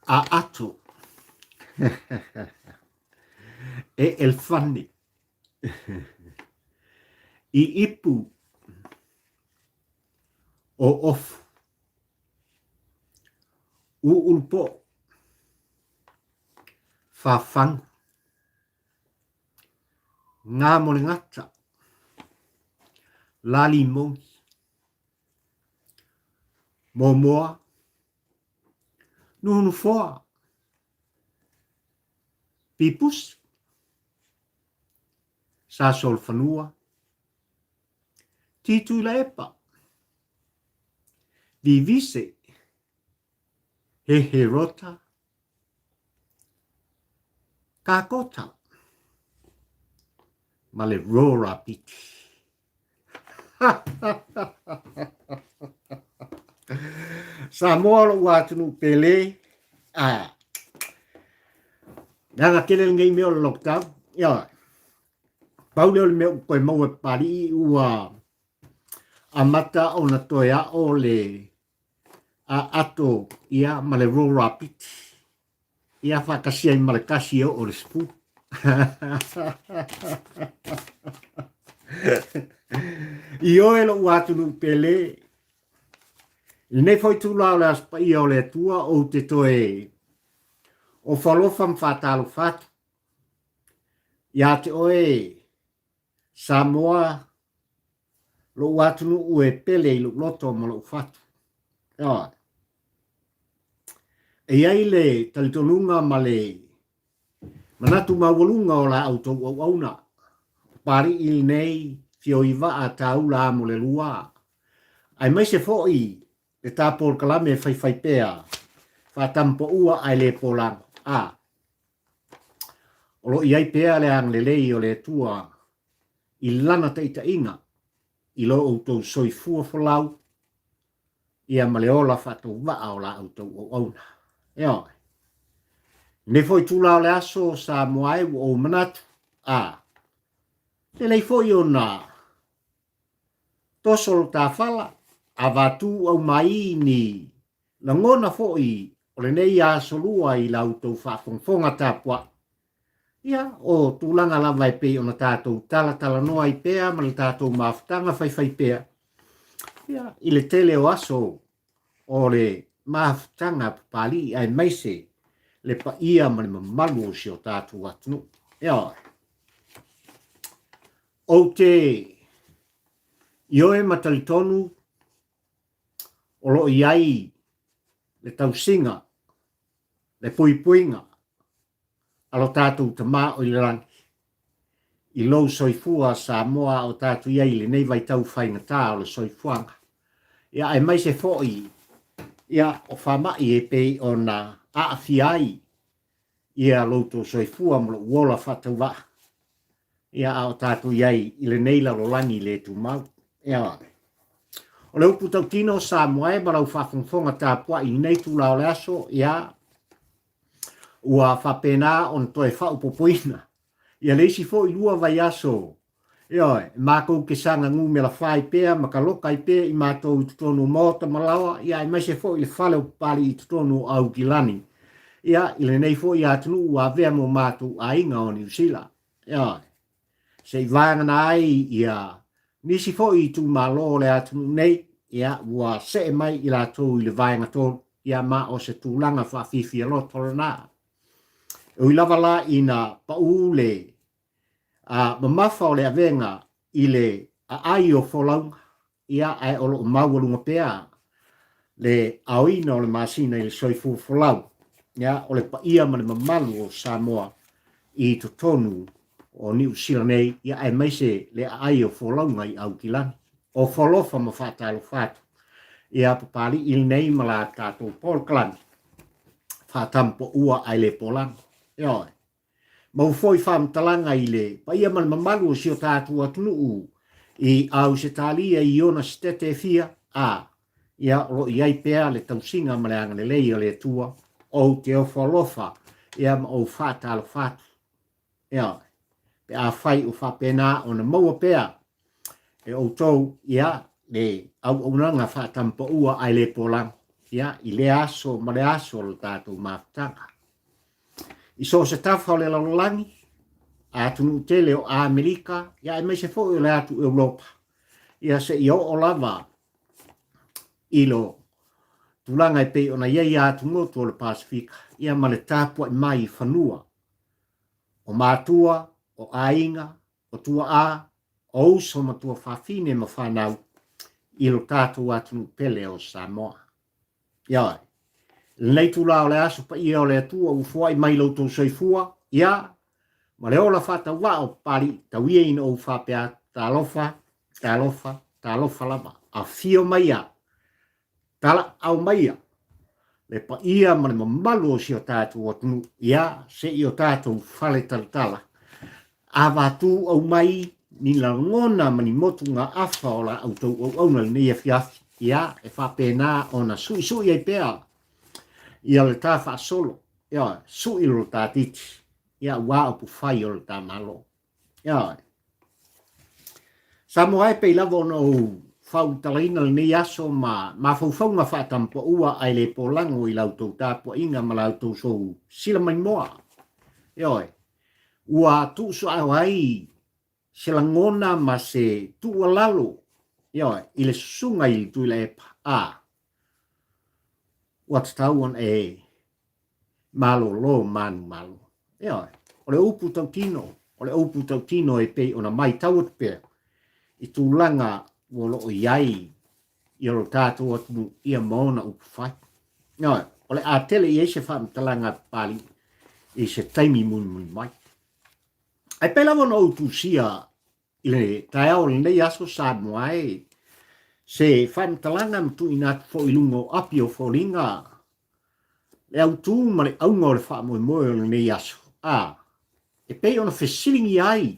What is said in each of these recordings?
Aato e Elfani i ipu o Ofu, Uulupoʻo, Fafagu, Ngamolegata, Lalimogi, Momoa, Nuhunufoa, Pipusi, Sasolofanua, Tituilaepa, Vivise, Heherota, Kakota, ma le Rorapiti. Samoa lou atunuu pele. Ah. Leaga tele lenei mea o le lockdown. Ia, pau lea o le mea ua toe maua e Papalii ua amata ona toe ao le aato ia ma le roll rapiti. Ia faatasi ai ma le tasi e oo i le 10. I oe lou atunuu pele, i lenei foi itula o le Aso Paia o le Atua, ou te toe ofo alofa ma faatalofa atu ia te oe Samoa, lou atunuu e pele i lou loto ma lou fatu. Ioe. E i ai le talitonuga ma le manatu maualuga o la outou auauna, Papalii lenei fioivaa taula amo le lua, aemaise foi le ta polokalame faifaipea faatamapaua ae le polago, a o lo o i ai pea le agalelei o le Atua i Lana taitaiga i lo outou soifua folau ia ma le ola faatauvaa o la outou auauna. Ioe. Lenei foi itula o le aso Samoa e ua ou manatu, a, lelei foi ona toso lo ta fala, avatu aumaī ni lagona foi o lenei aso lua i la outou faafogafoga tapuai. Ia, o tulaga lava e pei ona tatou talatalanoa ai pea ma le tatou mafutaga faifaipea, ia, i le tele o aso o le mafutaga a Papalii aemaise le paia ma le mamalu o si o tatou atunuu. Ioe. Ou te ioe ma talitonu o lo o i ai le tausiga, le puipuiga a lo tatou Tama o i le Lagi i lou soifua Samoa o tatou i ai i lenei vaitau faigata o le soifuaga. Ia aemaise foi ia o faamai e pei ona aafia ai ia lo outou soifua ma lou ola faatauvaa. Ia a o tatou i ai i lenei lalolagi le tumau. Ia, o le upu tautino Samoa e ma lau faafogafoga tapuai i lenei itula o le aso, ia, ua faapena ona toe faaopoopoina ia le isi foi lua vaiaso, ioe, matou te saga numera fa ai pea ma taloka ai pea i matou i totonu o maota ma laoa, ia aemaise foi le fale o Papalii i totonu o Aukilani, ia, i lenei foi atunuu ua avea mo matou aiga o Niu Sila. Ioe, se i vagana ai ia nisi foi itumalo o le atunuu nei, ia, ua see mai i latou i le vaega tolu, ia ma o se tulaga faafiafia loto lena. E ui lava la ina paū le mamafa o le avega i le aai o folauga, ia, ae o lo o maualuga pea le aoina o le masina i le soifua folau, ia, o le paia ma le mamalu o Samoa i totonu o Niu Sila nei, ia, aemaise le aai o folauga i Aukilani. Ofo alofa ma faatalofa atu ia Papalii lenei ma la tatou polokalame faatampaua ae le polago. Ioe. Maua foi faamatalaga i le paia ma le mamalu o si o tatou atunuu i Ausetalia i ona sitete e fia, a, ia, o lo o i ai pea le tausiga ma le agalelei o le Atua, ou te ofo alofa, ia, ma ou faatalofa atu. Ioe. Pe afai o faapena ona maua pea e outou, ia, le auaunaga faatampaua ae le polago. ia, i lea aso ma le aso o le tatou mafutaga. I so o se tafa o le lalolagi, atunuu tele o Amerika, ia aemaise foi o le atu Europa, ia seia oo lava i lo tulaga e pei ona i ai atumotu o le Pasefika, ia ma le tapuai mai i fanua o matua, o aiga, o tuaa, o uso ma tuafafine ma fanau i lo tatou atunuu pele o Samoa. Ioe. I lenei itula o le aso paia o le Atua ua foai mai lo outou soifua, ia, ma le ola faatauvaa o Papalii, tau ia ina ou faapea atu, talofa, talofa, talofa lava, afio maia, Talaau maia le paia ma le mamalu o si o tatou atunuu, ia, se i o tatou fale talatala, avatu aumai ni lagona ma ni motugaafa o la outou auauna i lenei afiafi, ia, e faapena ona suisui ai pea ia le ta faasolo, ia, sui lo ta titi, ia, aua upufai o le ta Malo. Ioe. Samoa e pei lava ona ou faaulutalaina lenei aso ma mafaufauga faatampaua ae le polago i la outou tapuaiga ma la outou sou silamaimoa. Ioe. Ua tuusuao ai se lagona ma se tuualalo, ioe, i le susuga i le Tuilaepa, a ua tatau ona e malolo manumalo. Ioe, o le upu tautino, o le upu tautino e pei ona matau atu pea i tulaga ua lo o i ai i lo tatou atunuu ia ma ona upu fai. Ioe, o le a tele i ai se faamatalaga a Papalii i se taimi mulimuli mai. Ae pei lava ona ou tusia I le taeao o lenei aso Samoa e, se faamatalaga ma tuuina atu foi i luga o api o foliga le autu ma le auga o le faamoemoe o lenei aso, a e pei ona fesiligia ai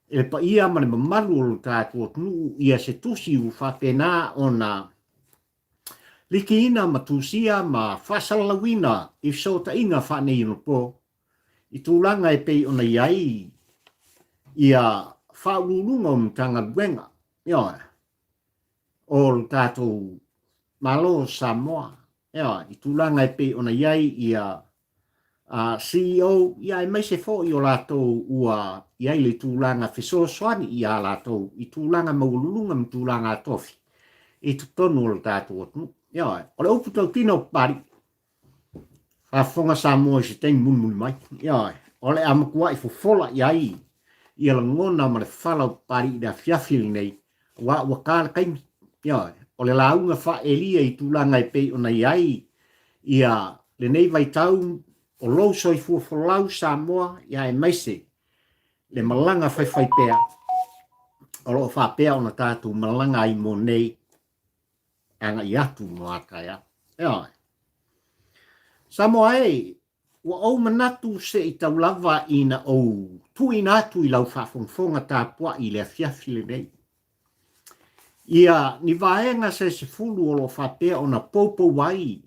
e le paia ma le mamalu o lo tatou atunuu ia se tusi ua faapena ona likiina ma tusia ma faasalalauina i fesootaiga faaneionapo i tulaga e pei ona i ai ia faauluuluga o Matagaluega, ioe, o le tatou Malo o Samoa, ioe, i tulaga e pei ona i ai ia CEO, ia aemaise foi o latou ua i ai le tulaga fesoasoani ia latou i tulaga maualuluga ma tulaga tofi i totonu o le tatou atunuu. Ioe, o le upu tautino o Papalii, Faafofoga Samoa i se taimi mulimuli mai. Ioe, o le a matuai fofola i ai ia lagona ma le fala o Papalii i le afiafi lenei, aua ua ta le taimi. Ioe, o le lauga faa-Elia i tulaga e pei ona i ai ia lenei vaitau o lou soifua folau Samoa, ia aemaise le malaga faifaipea o lo o faapea ona tatou malaga ai mo nei agai atu mo a taeao. Ioe. Samoa e, ua ou manatu se i tau lava ina ou tuuina atu i lau faafogafoga tapuai i le afiafi lenei. Ia ni vaega se 10 o lo o faapea ona poupou ai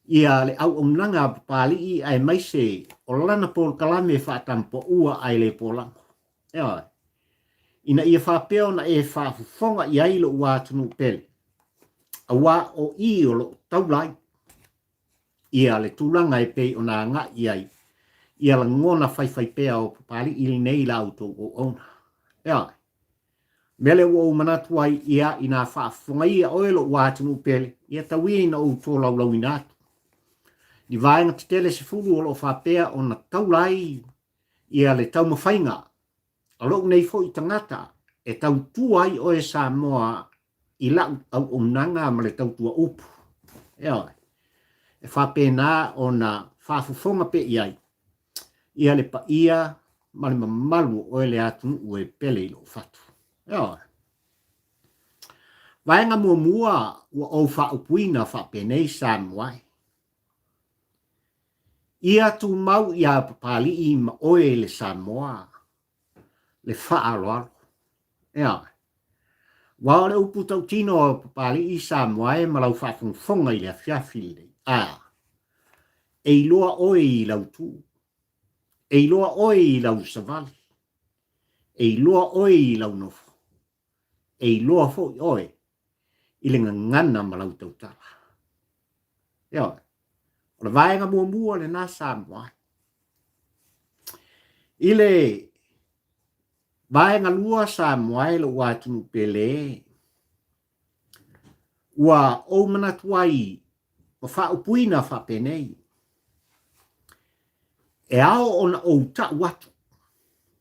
ia le auaunaga a Papalii aemaise o lana polokalame faatampaua ae le polago. Ioe. Ina ia faapea ona e faafofoga i ai lou atunuu pele, aua o i o loo taula ai ia le tulaga e pei ona agai i ai ia lagona faifaipea o Papalii lenei i la outou auauna. Ioe. Mea lea ua ou manatu ai, ia, inā faafofoga ia oe lou atunuu pele, ia tau ia ina ou tolaulauina atu. Ni vaega tetele 10 o lo o faapea ona taula ai ia le taumafaiga a lou nei foi tagata e tautua ai oe Samoa i lau auaunaga ma le tautua upu. Ioe. E faapena ona faafofoga pea i ai ia le paia ma le mamalu o oe le atunuu e pele i lou fatu. Ioe. Vaega muamua ua ou faaupuina faapenei Samoa e. Ia tumau iā Papalii ma oe le Samoa le faaaloalo. Ioe. Aua o le upu tautino a Papalii Samoa e ma lau faafogafoga i le afiafi lenei, a, e iloa oe i lau tu, e iloa oe i lau savali, e iloa oe i lau nofo, e iloa foi oe i le gagana ma lau tautala. Ioe. O le vaega muamua lena Samoa. I le vaega lua Samoa e lou atunuu pele, ua ou manatu ai ma faaupuina faapenei, e ao ona ou tau atu,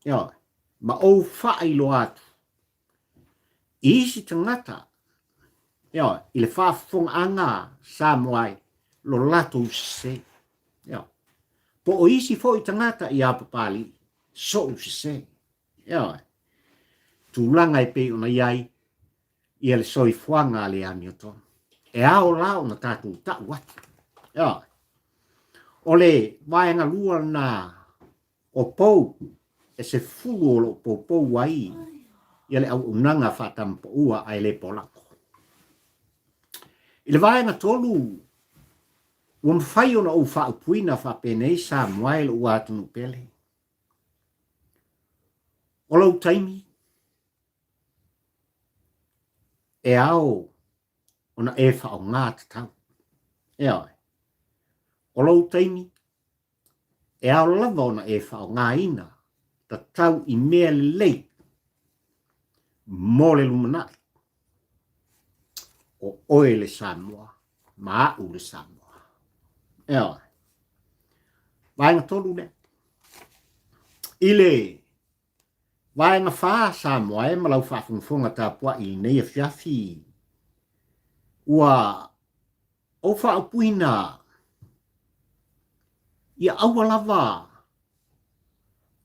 ioe, ma ou faailoa atu i isi tagata, ioe, i le faafofogaaga Samoa ai lo latou sese, ioe, po o isi foi tagata ia Papalii so'u sese, ioe, tulaga e pei ona i ai ia le soifuaga a le amiotonu. E ao la ona tatou tau atu. Ioe. O le vaega lua lena o pou e sefulu o lo o poupou ai ia le auaunaga faatamapaua ae le polako. I le vaega tolu, ua mafai ona ou faaupuina faapenei Samoa e lou atunuu pele. O lou taimi, e ao ona e faaaoga tatau. Ioe. O lou taimi, e ao lava ona e faaaogaina tatau i mea lelei mo le lumanai. O oe le Samoa ma a'u le Samoa. Ioe. Vaega tolu lea. I le Vaega 4, Samoa e ma lau faafogafoga tapuai i lenei afiafi, ua ou faaupuina ia aua lava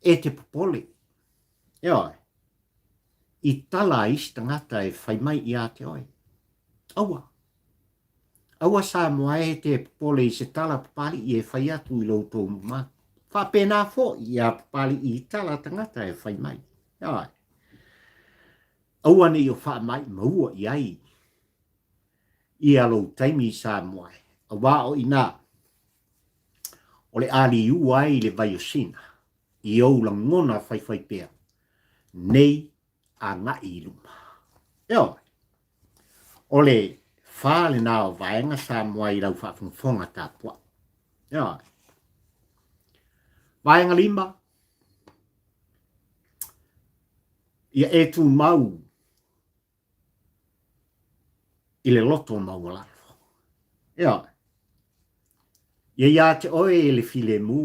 e te popole, ioe, i tala a isi tagata e fai mai ia te oe. Aua. Aua Samoa e te popole i se tala Papali'i e fai atu i lo outou mamalu. Faapena foi ia Papali'i i tala tagata e fai mai. Ioe. Aua ne i o faama'imaua i ai ia lou taimi i Samoa e, auā o inā o le āliua ai le vai o Sina i ou lagona faifaipea nei agai i luma. Ioe. O le fā lena o vaega Samoa i lau faafogafoga tapuai. Ioe. Vaega lima, ia e tumau i le loto maualalo. Ioe. Ia ia te oe le filemu,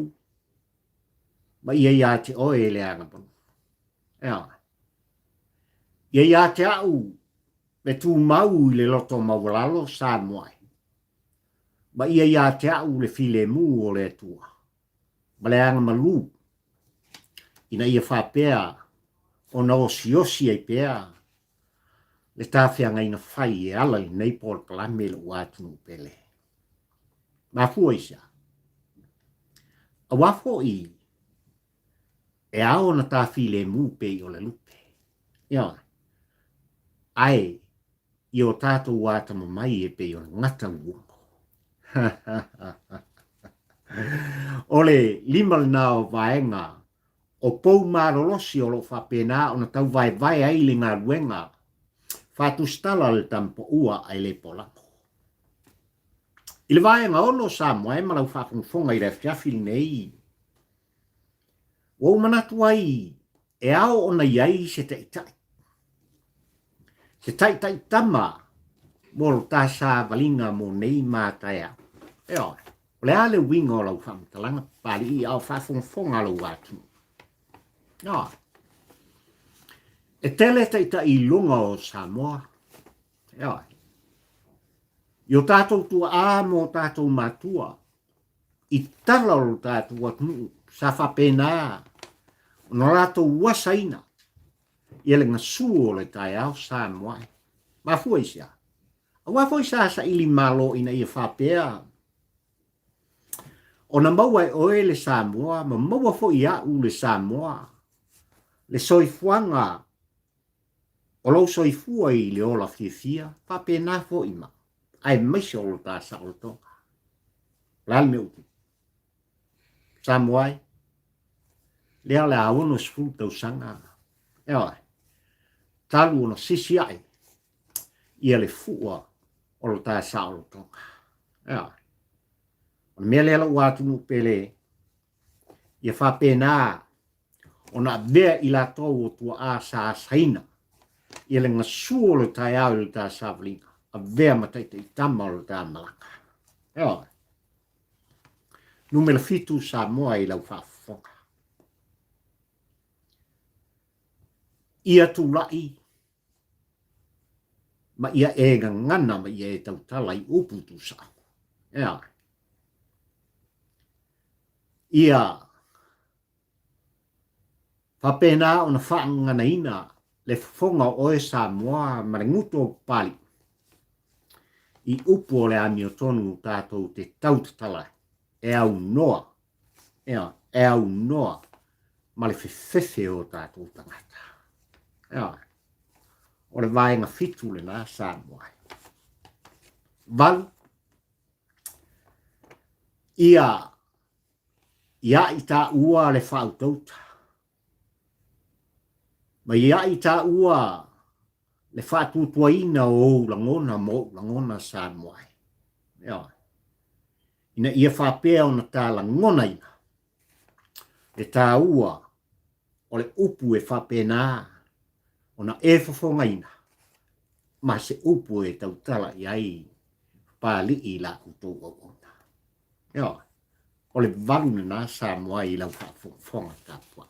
ma ia ia te oe le agamalu. Ioe. Ia ia te a'u le tumau i le loto maualalo Samoa e, ma ia ia te a'u le filemu o le Atua, ma le agamalu, ina ia faapea ona osiosi ai pea le tafeagaiga fai e ala i lenei polokalame i lo'u atunuu pele. Mafua i se a? Auā foi E ao ona ta filemu pei o le lupe. Ioe. Ae i o tātou atamamai e pei o le gata uomo. O le lima lena o vaega o pou malolosi o lo o faapena ona tauvaevae ai le galuega faatusitala a le Tamapaua ae le Polamo. I le vaega ono Samoa e ma lau faafogafoga i le afiafi lenei, Ua ou manatu ai e ao ona i ai se taitai, se taitai tama mo lo ta savaliga mo nei ma taeao. Ioe, o le a le uiga o lau faamatalaga Papalii a o faafogafoga lou atunuu? Ioe. E tele taitai i luga o Samoa. Ioe. I o tātou tuaā ma o tātou matua, i tala o lo tātou atunuu, sa faapena ona latou asaina ia le gasu o le taeao Samoa e. Mafua i se a? Aua foi sa saili malo ina ia faapea ona maua e oe le Samoa ma maua foi iaʻu le Samoa, le soifuaga o lou soifua i le ola fiafia, faapena foi ma aemaise o lo ta saolotoga. O le a le mea ua tupu? Samoa e, lea o le a 60 tausaga, ioe, talu ona sisi ae ia le fua o lo ta saolotoga. Ioe. O le mea lea lou atunuu pele, ia faapena ona avea i latou o tuaa sa asaina ia le gasu o le taeao i le ta savaliga, avea ma taitaitama o le ta malaga. Ioe. Numera 7 Samoa i lau faafofoga. Ia tulai ma ia e gagana ma ia e tautala i upu tusao. Ea. Ia faapena ona faagaganaina le fofoga o oe Samoa ma le gutu o Papalii i upu o le amiotonu tatou te tautatala ai, e aunoa, ea, e aunoa ma le fefefe o tatou tagata. Ea, o le vaega fitu lena Samoa. Valu, ia ia i taua le faautauta, ma ia i taua le faatuatuaina o ou lagona ma ou lagona Samoa e. Ioe. Ina ia faapea ona ta lagonaina le taua o le upu e faapena ona e fofogaina ma se upu e tautala i ai Papalii i la outou auauna. Ioe. O le valu lena Samoa i lau faafogafoga tapuai.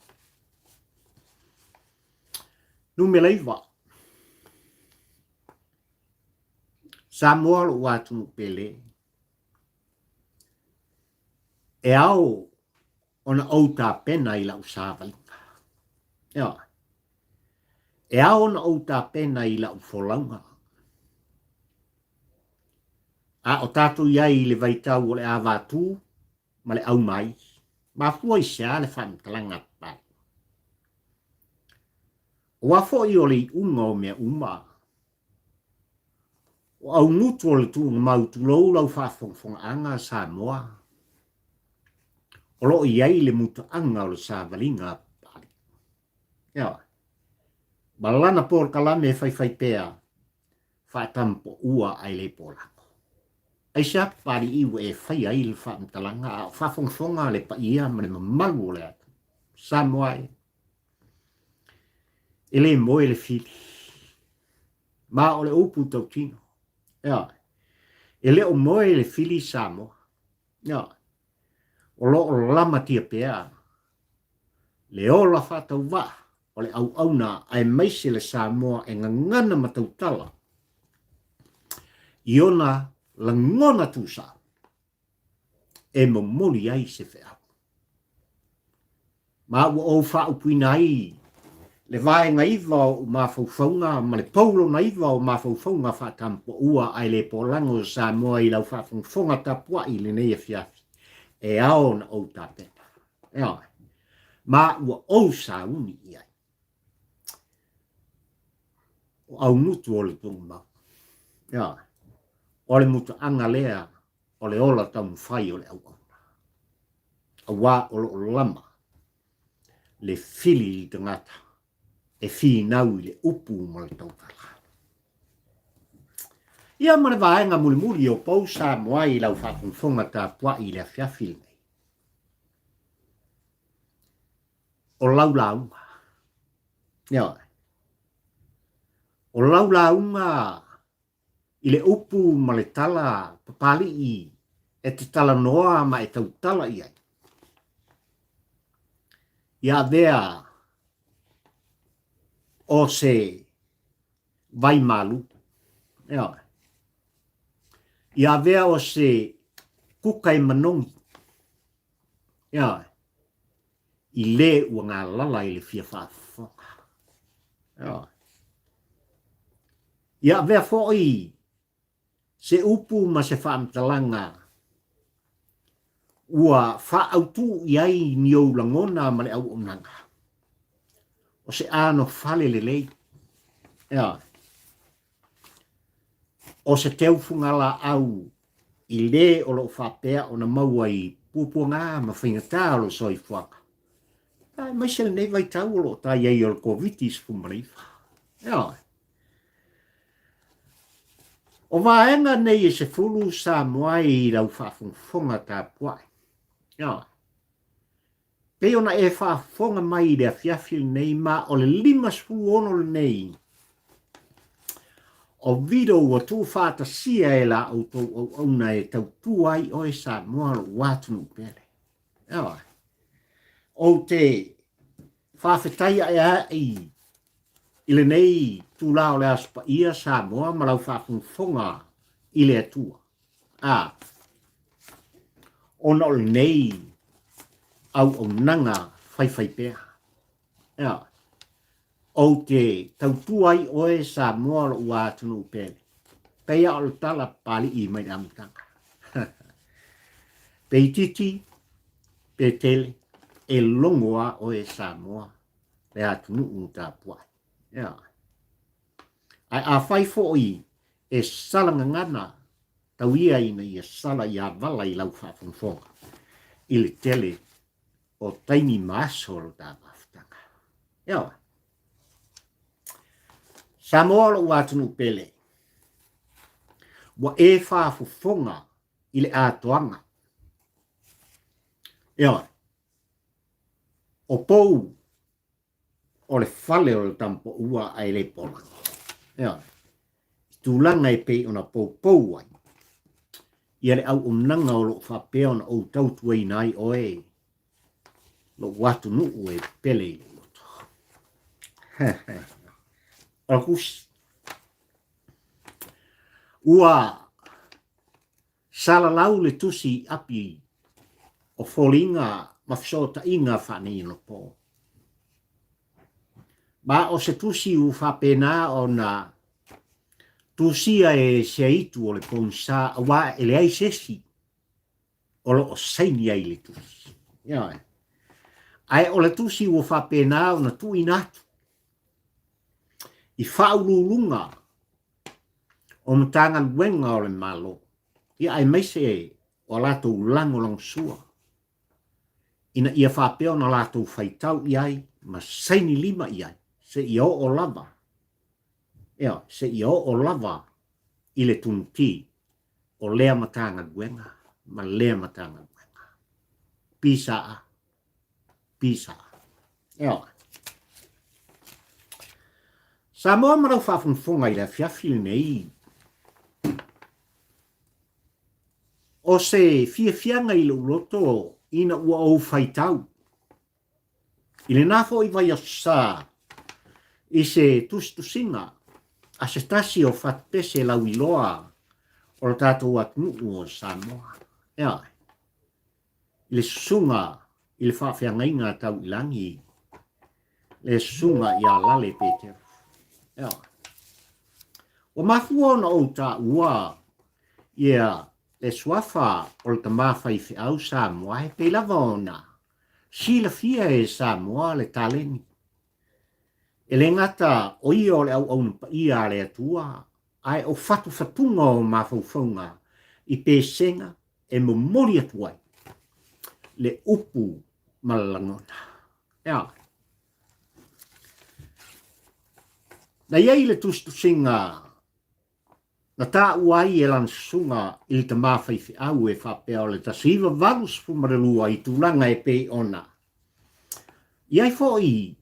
Numera 9. Samoa lou atunuu pele. E ao ona ou tapena i lau savaliga. Ioe. E ao ona ou tapena i lau folauga. A o tatou i ai i le vaitau o le avatū ma le aumai, mafua i se a le faamatalaga a Papalii? Aua foi o le iuga o mea uma, o augutu o le tuugamau tulou lau faafogafogaaga Samoa, o lo o i ai le mutaaga o le savaliga a Papalii. Ioe. Ma lana polokalame e faifai pea, faatampaua ae le polago. Aisea Papalii ua e faia ai le faamatalaga a o faafogafoga le paia ma le mamalu o le atunuu? Samoa e! E le moe le fili. Ma o le upu tautino. Ioe. E le o moe le fili Samoa. Ioe. O lo o lamatia pea le ola faatauvaa o le auauna aemaise le Samoa e gagana ma tautala i ona lagona tusao e momoli ai se feau. Ma ua ou faaupuina ai le vaega iva o ou mafaufauga ma le pou lona iva o mafaufauga faatampoua ae le polago o Samoa i lau faafogafoga tapuai i lenei afiafi e ao ona ou tapena. Ioe. Ma ua ou sauni i ai. O augutu o le tumau. Ioe. O le mutaaga lea o le ola taumafai o le auauna. Aua o lo o lama le fili i le tagata e finau i le upu ma le tautala. Ia ma le vaega mulimuli o pou Samoa i lau faafogafoga tapuai i le afiafi lenei. O lau lauga. Ioe. O lau lauga i le upu ma le tala Papalii e te talanoa ma e tautala i ai. Ia avea o se vai malu. Ioe. Ia avea o se kuka e manogi. Ioe. I le ua galala i le fia faafofoga. Ioe. Ia avea foi se upu ma se faamatalaga ua faaautu i ai ni ou lagona ma le auaunaga, o se anofale lelei, ioe, o se teufunga-laau i le o lo o faapea ona maua i puapuaga ma faigata o le soifuaga, aemaise lenei vaitau o lo o tai ai o le Koviti-19. Ioe. O vaega nei e sefulu Samoa i lau faafogafoga tapuai. Ioe. Pei ona e faafofoga mai i le afiafi lenei ma o le 56 lenei o video ua tuufaatasia e la outou auauna e tautua ai oe Samoa lou atunuu pele. Ioe. Ou te faafetai ae ai i lenei tula o le Aso Paia Samoa ma lau faafogafoga i le Atua. A, ona o lenei auaunaga faifaipea. Ioe. Ou te tautua ai oe Samoa lou atunuu pele. Pei a o le tala Papalii mai le amataga. Pe itiiti, pe tele, e logo a oe Samoa le atunuu tapuai. Ioe. Ae afai foi e sala gagana, tau ia ina ia sala ia vala i lau faafogafoga i le tele o taimi ma aso o lo ta mafutaga. Ioe. Samoa lou atunuu pele, ua e faafofoga i le atoaga. Ioe. O pou o le fale o le tamapoua ae le pola. Ioe. I tulaga e pei ona poupou ai ia le auaunaga o lo o faapea ona ou tautuaina ai oe lou atunuu e pele i lou loto. O le tusi. Ua salalau le tusi i api o foliga ma fesootaiga faaneionapo. Ma o se tusi ua faapena ona tusia e se aitu o le pogisa aua e leai se isi o lo o saini ai i le tusi. Ioe. Ae o le tusi ua faapena ona tuuina atu i faauluuluga o Matagaluega o le Malo, ia aemaise o a latou lagolagosua ina ia faapea ona latou faitau i ai ma saini lima i ai seia oo lava, ioe, seia oo lava i le Tumiti o lea Matagaluega ma lea Matagaluega. Pisa. Pisa. Ioe. Samoa ma lau faafogafoga i le afiafi lenei, o se fiafiaga i lou loto ina ua ou faitau i lena foi vaiaso sa i se tusitusiga a se tasi o fatupese lauiloa o le tatou atunuu o Samoa. Ioe. I le susuga i le faafeagaiga tau i lagi, le susuga ia Lale Peteru. Ioe. Ua mafua ona ou taua ia le suafa o le tama faifeau Samoa e pei lava ona silafia e Samoa le taleni. E le gata o ia o le auauna paia a le Atua, ae o fatufatuga o mafaufauga i pesega e momoli atu ai le upu ma le lagona. Ea. Na i ai le tusitusiga na taua ai e lana susuga i le tama faifeau e faapea o le 1982 i tulaga e pei ona i ai foi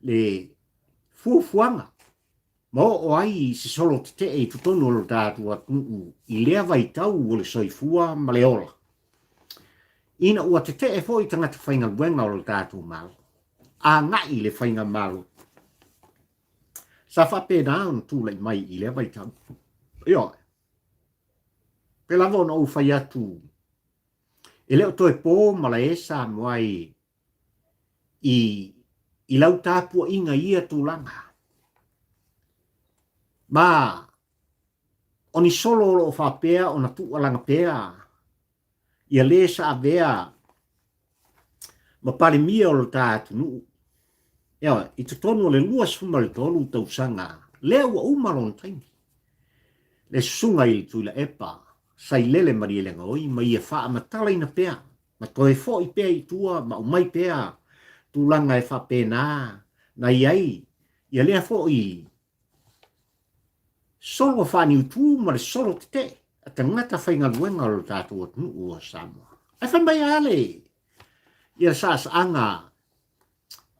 le fuafuaga ma oo ai i se solo tetee i totonu o lo tatou atunuu i lea vaitau o le soifua ma le ola. Ina ua tetee foi tagata faigaluega o lo tatou Malo, agai i le faigamalo sa faapena ona tulai mai i lea vaitau. Ioe. Pei lava ona ou fai atu, e le o toe po malae Samoa i i, i lau tapuaiga i ia tulaga. Ma o ni solo o lo o faapea ona tuualaga pea ia le sa avea ma Palemia o lo ta atunuu. Ioe, i totonu o le 23 tausaga, lea ua uma lona taimi. Le susuga i le Tuilaepa, Sailele Malielegaoi ma ia faamatalaina pea ma toe foi pea i tua ma aumai pea tulaga e faapena na i ai ia lea foi. Solo faaniutu ma le solo tetee a tagata faigaluega o lo tatou atunuu o Samoa. Ae fai mai lava le ia le saasaaga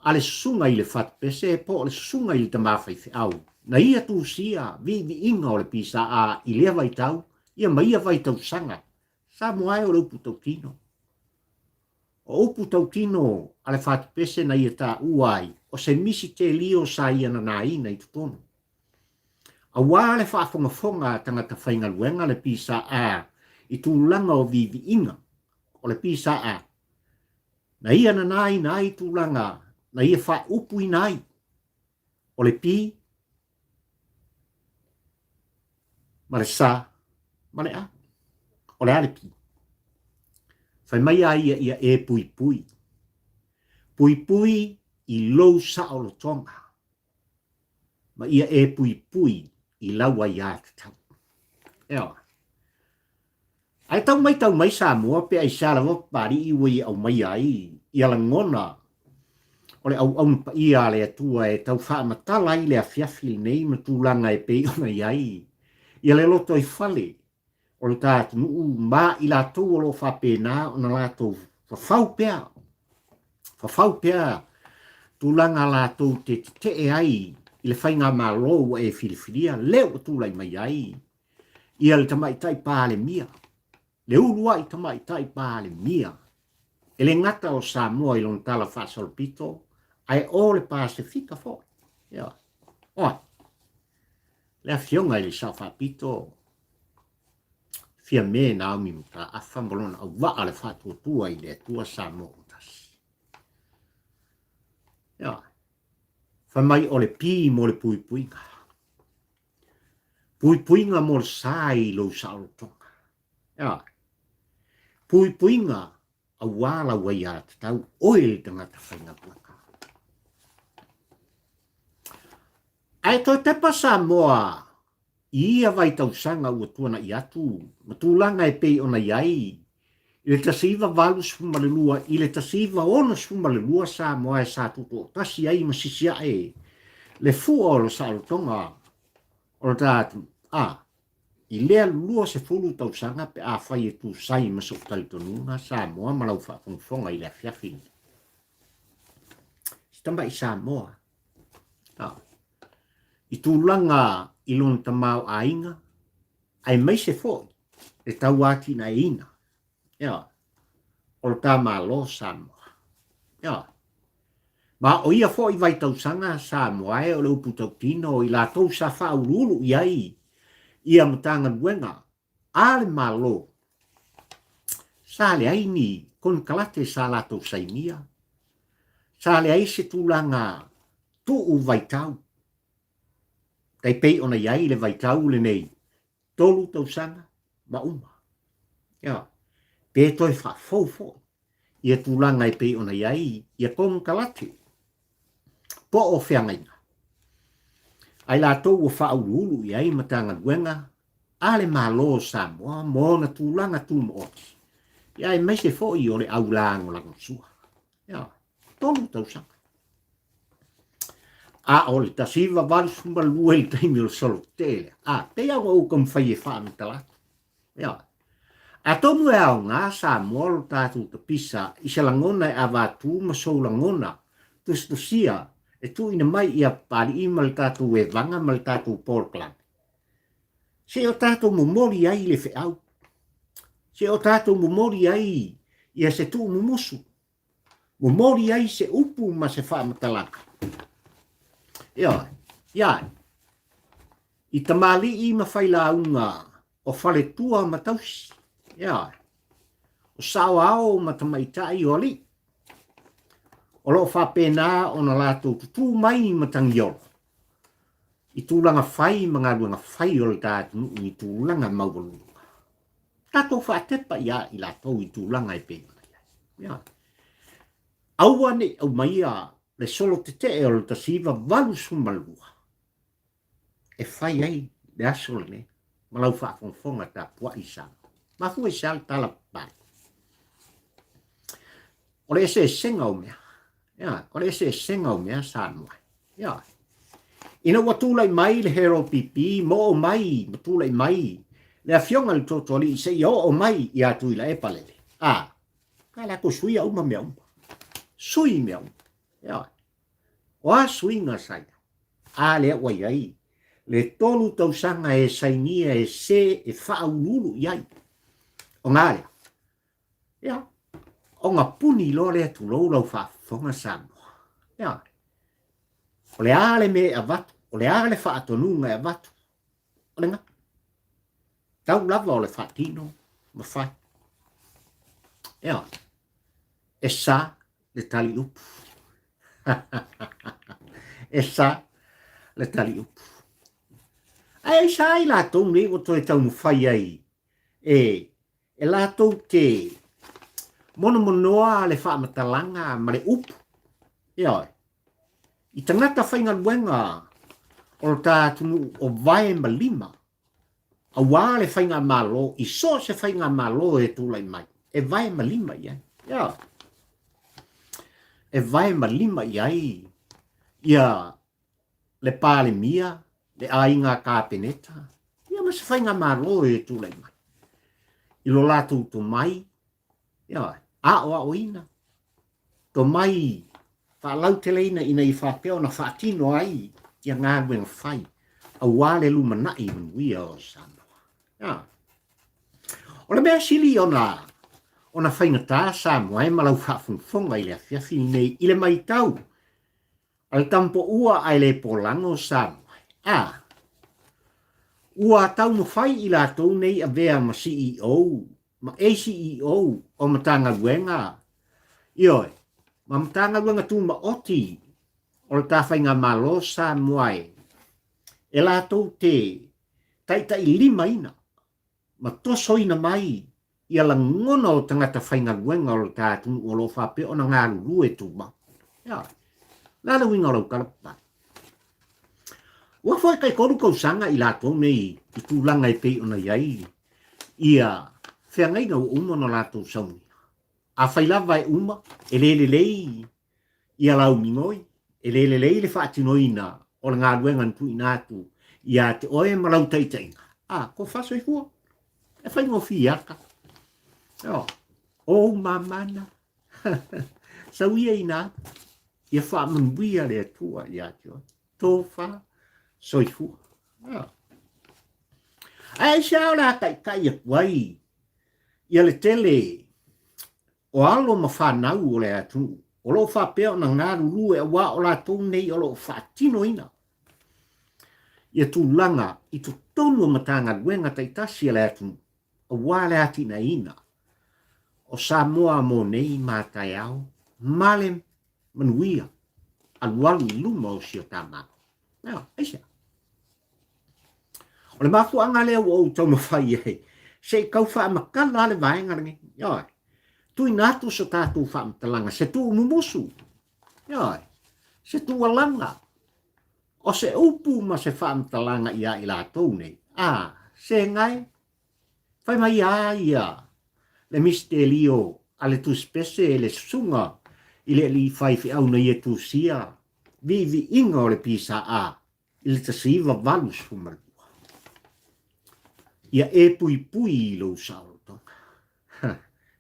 a le susuga i le fatupese po o le susuga i le tama faifeau na ia tusia viiviiga o le PSA i lea vaitau ia ma ia vaitausaga. Samoa e o le upu tautino. O upu tautino a le fatupese na ia taua ai o se misitelio sa ia nanaina i totonu. Aua le faafogafoga a tagata faigaluega le PSA i tulaga o viiviiga o le PSA, na ia nanaina ai tulaga na ia faaupuina ai o le P ma le sa ma le A. O le a le P? Fai mai a ia ia e puipui. Puipui i lou saolotoga ma ia e puipui i lau aiatatau. Ioe. Ae tau maitau mai Samoa pe aisea lava Papalii ua ia aumaia ai ia lagona o le auauna paia a le Atua e tau faamatala ai le afiafi lenei ma tulaga e pei ona i ai ia le lotoifale o le ta atunuu ma i latou o lo o faapena ona latou fafau pea, fafau pea tulaga latou te tetee ai i le faigamalo ua e filifilia, lea ua tulai mai ai ia le Tamaitai Palemia, le uluai Tamaitai Palemia, e le gata o Samoa i lona tala faasolopito, ae o le Pasefika foi. Ioe. Oa, le Afioga i le Sao Faapito, Fiame Naomi Mataafa ma lona auvaa le faatuatua i le Atua Samoa ua tasi. Ioe. Fai mai o le pi mo le puipuiga. Puipuiga mo le sa i lou saolotoga. Ioe. Puipuiga aua lau aiatatau, oe le tagata faigaluega. Ae toe tepa Samoa i ia vaitausaga ua tuana'i atu ma tulaga e pei ona i ai i le 1982 i le 1962 Samoa e sa tutoatasi ai ma sisia'e le fua o le saolotoga o le ta atunuu, a i lea 20 tausaga pe afai e tusai ma so'u talitonuga Samoa ma lau faafogafoga i le afiafi lenei. Si tama'i Samoa, a i tulaga i lona tamaoaiga aemaise foi le tauatinaeina, ioe, o le ta Malo Samoa. Ioe. Ma o ia foi vaitausaga Samoa e o le upu tautino i latou sa faauluulu i ai ia Matagaluega a le Malo, sa leai ni konekarate sa latou sainia, sa leai se tulaga tuu vaitau, tai pei ona i ai le vaitau lenei 3 tausaga ma uma. Ioe. Pe toe faafou foi ia tulaga e pei ona i ai ia konekarate po o feagaiga a i latou ua faauluulu i ai Matagaluega a le Malo o Samoa ma ona tulaga tumaoti, ia aemaise foi o le au lagolagosua. Ioe. 3 tausaga. A o le 1982 i le taimi o le solo tetee lea, a, pei lava ua ou taumafai e faamatala atu. Ioe. Atonu e aoga Samoa lo tatou tapisa i se lagona e avatu ma sou lagona tusitusia e tuuina mai ia Papalii ma le tatou evaga ma le tatou polokalame. Se i o tatou momoli ai le feau. Se i o tatou momoli ai ia se tuumumusu. Momoli ai se upu ma se faamatalaga. Ioe, ia ai. I tamalii ma failauga o faletua ma tausi. Ioe. O saoao ma tamaitai o alii. O lo o faapena ona latou tutū mai ma tagiolo i tulaga fai ma galuega fai o le ta atunuu i tulaga maualuluga. Tatou faatepa ia i latou i tulaga e pei ona i ai. Ioe. Aua ne i aumaia le solo tetee o le 1982 e fai ai le aso lenei ma lau faafogafoga tapuai i Samoa. Mafua i se a le tala papale? O le eseesega o mea. Ia, o le eseesega o mea Samoa. Ia. Ina ua tulai mai le Harold PP ma oo mai ma tulai mai le afioga i le Tootooalii seia oo mai ia Tuilaepa lele, a, na latou suia uma mea uma. Sui mea uma. Ioe. O a suiga sa i ai? A lea ua i ai le tolu tausaga e sainia e se e faauluulu i ai. O nga lea? Ia, ona puni loa lea tulou lau faafofoga Samoa. Ia, o le a le mea e avatu, o le a le faatonuga e avatu, o le ga. Tau lava o le faatino ma fai. Ia, e sa le tali upu. E sa le tali upu. Ae ai sa i latou nei ua toe taumafai ai e e latou te monomonoa le faamatalaga ma le upu, ioe, i tagata faigaluega o lo ta atunuu o vae ma lima, auā le faigamalo i so o se faigamalo e tulai mai, e vae ma lima i ai, ioe, e vae ma lima i ai ia le Palemia, le aiga Kapeneta, ia ma se faigamalo e tulai mai i lo latou tomai, ioe, aoaoina, tomai faalauteleina ina ia faapea ona faatino ai ia galuega fai aua le lumanai manuia o Samoa. Ioe. O le mea sili ona ona faigata Samoa e ma lau faafogafoga i le afiafi lenei i le matau A le tamapoua ae le polago Samoa. A. Ua taumafai i latou nei avea ma CEO ma ACEO o Matagaluega, ioe, ma Matagaluega Tumaoti o le ta Faigamalo Samoa e, e latou te taitailimaina ma tosoina mai ia lagona o tagata faigaluega o lo ta atunuu o lo o faapea ona galulue tumau. Ia, o le a le uiga o lau tala papale? Ua foi tai tolu tausaga i latou nei i tulaga e pei ona i ai ia feagaiga ua uma ona latou saunia. Afai lava e uma, e le lelei ia lau migoi, e le lelei le faatinoina o le galuega na tuuina atu ia te oe ma lau taitaiga, a, tofa soifua, e faigofie ata. O, ou mamana, sau ia ina, ia faamanuia le Atua ia te oe, tofa soifua. Ae aisea o le a taitai atu ai ia le tele O alo ma fanau o le atunuu o lo o faapea ona galulue auā o latou nei o lo o faatinoina ia tulaga i totonu o Matagaluega taitasi a le atunuu auā le atinaeina o Samoa mo nei ma taeao ma le manuia alualu i luma o si o ta Malo. Aisea? O le mafuaaga lea ua ou taumafai ai, se i tau faamatala le vaega lenei. Ioe. Tuuina atu so tatou faamatalaga, se tuumumusu. Ioe. Se tuualaga. O se upu ma se faamatalaga ia i latou nei. A, se gae, fai mai a ia le misitelio a le tusipese e le susuga i le alii faifeau na ia tusia viiviiga o le PSA i le 1982. Ia e puipui i lou saolotoga.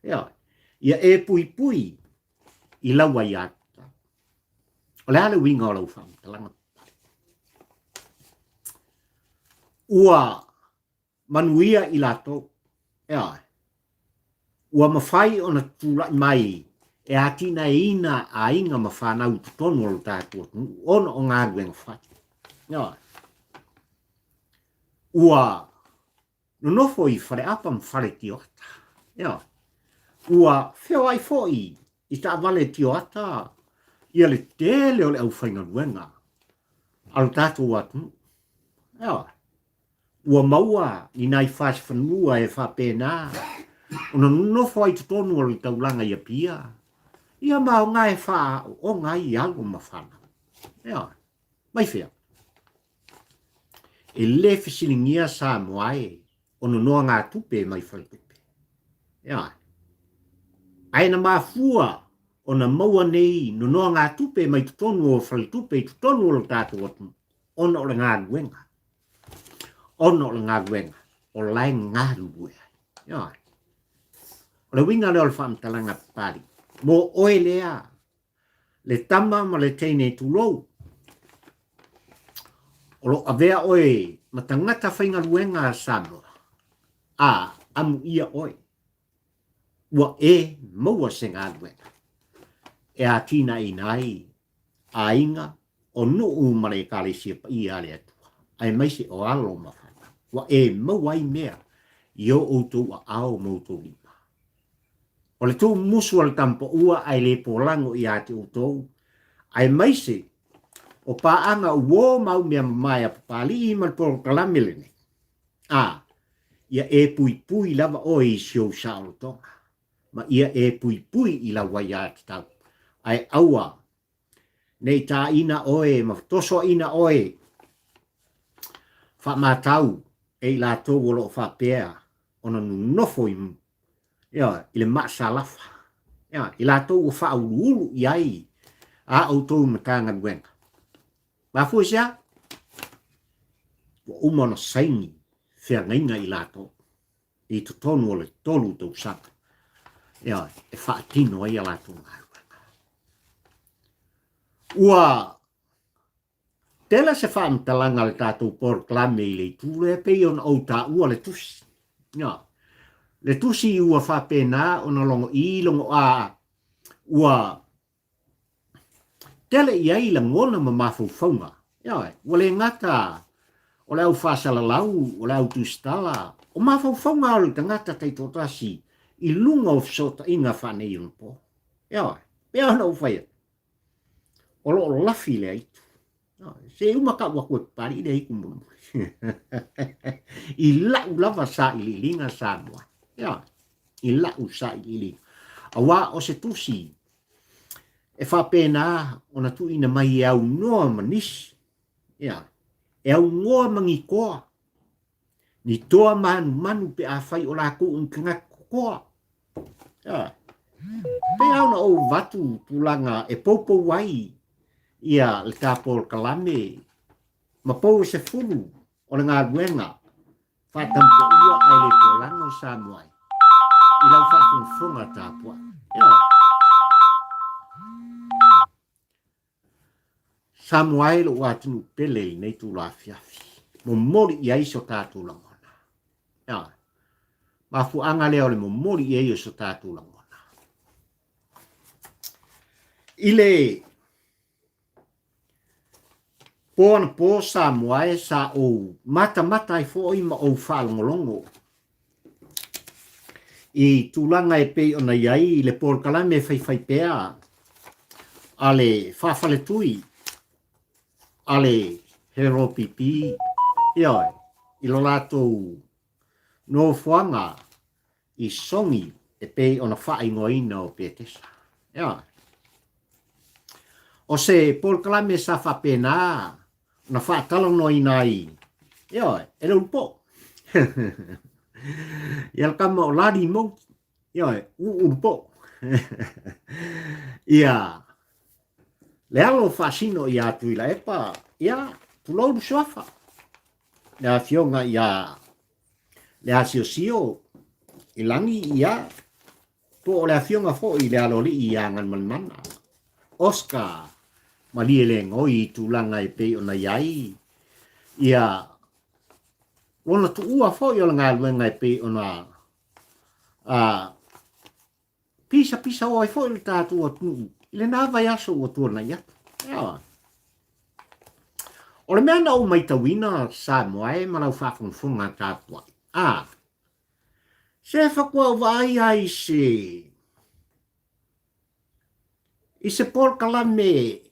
Ioe. Ia e puipui i lau aiatatau. O le a le uiga o lau faamatalaga? Ua manuia i latou. Ioe. Ua mafai ona tulai mai e atinaeina aiga ma fanau i totonu o lo tatou atunuu ona o galuega fai. Ioe. Ua nonofo i faleapa ma fale tioata. Ioe. Ua feoai foi i taavale tioata ia le tele o le aufaigaluega a lo tatou atunuu. Ioe. Ua maua ni nai fasi fanua e faapena ona nonofo ai totonu o le taulaga i Apia, ia ma aoga e faaaooga ai alo ma fanau. Ioe. Mai fea? E le fesiligia Samoa e o nonoagatupe mai faletupe. Ioe. Ae na mafua ona maua nei nonoagatupe mai totonu o faletupe i totonu o lo tatou atunuu. Ona o le galuega. Ona o le galuega o la e galulue ai. Ioe. O le uiga lea o le faamatalaga a Papalii, mo oe lea, le tama ma le teine tulou, o lo o avea oe ma tagata faigaluega a Samoa, a amuia oe, ua e maua se galuega e atinaeina ai aiga o nuu ma le Ekalesia paia a le Atua, aemaise o alo ma fanau, ua e maua ai mea i o outou aao ma outou lima. O le tuumusu a le tamapaua ae le polago ia te outou, aemaise o paaga uo ma au mea mamae a Papalii ma le polokalame lenei, a ia e puipui lava oe i si ou saolotoga, ma ia e puipui i lau aiatatau, ae aua Ne i tāina oe ma tosoaina oe faamatau e i latou o lo o faapea ona nonofo i, ioe, i le maasalafa, ioe, i latou ua faauluulu i ai a outou Matagaluega. Mafua i se a? Ua uma ona saini feagaiga i latou i totonu o le 3 tausaga, ioe, e faatino ai a latou galuega. Ua tele se faamatalaga a le tatou polokalame i le itu lea pei ona ou taua le tusi. Ioe, le tusi ua faapena ona logo i logo a ua Tele i ai lagona ma mafaufauga. Ioe, ua le gata o le au faasalalau, o le au tusitala, o mafaufauga o le tagata taitoatasi i luga o fesootaiga faaneionapo. Ioe, pei ona ou fai atu, o lo o lafi le aitu. Se i uma tau atu e Papalii le aitu mulimuli. I la'u lava sailiiliga Samoa. Ioe, i la'u sailiiliga. Auā o se tusi e faapena ona tuuina mai e aunoa ma nisi, ia, e aunoa ma ni toa, ni toa manumanu pe afai o latou o ni tagata totoa. Ia, pei lava ona ou avatu tulaga e poupou ai ia le ta polokalame ma pou e 10 o le galuega faatautaia ae le polago Samoa ai i lau faafogafoga tapuai. Ioe. Samoa e lou atunuu pele i lenei itula afiafi, momoli i ai so tatou lagona. Ioe. Mafuaaga lea o le momoli i ai o so tatou lagona. I le Po anapo Samoa e sa ou matamata ai foi ma ou faalogologo i tulaga e pei ona i ai le polokalame faifaipea a le faafaletui a le HLPP, ioe, i lo latou nofoaga i Sogi e pei ona faaigoaina o Petesa. Ioe. O se polokalame sa faapena ona faatalanoaina ai, ioe, e le ulupo. Ia le kama o Lali Monki, ioe, uu ulupo. Ia, le alo faasino ia Tuilaepa, ia, tulou le suafa, le afioga ia le asiosio i lagi, ia, po o le afioga foi i le aloalii ia Galumalemana, Oscar Malielegaoi i tulaga e pei ona i ai, ia, lona tuua foi o le galuega e pei ona a, Pisapisa ai foi le tatou atunuu i lena vaiaso ua tuanai atu. Ioe. O le mea na ou maitauina Samoa e ma lau faafogafoga tapuai, a, se faatoa ou vaai lava i se, i se polokalame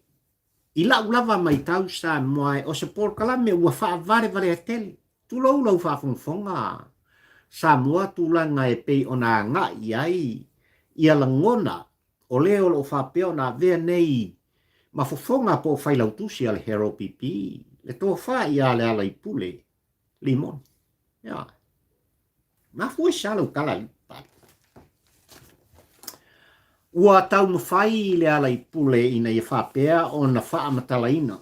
I lau lava maitau Samoa o se polokalame ua faavalevalea tele. Tulou lau faafogafoga Samoa tulaga e pei ona agai i ai ia lagona o le o lo o faapea ona avea nei ma fofoga po o failautusi a le HRPP le tofa ia Lealaipule Limoni. Ioe. Mafua i se a lau tala alii Papalii? Ua taumafai le Alaipule ina ia faapea ona faamatalaina.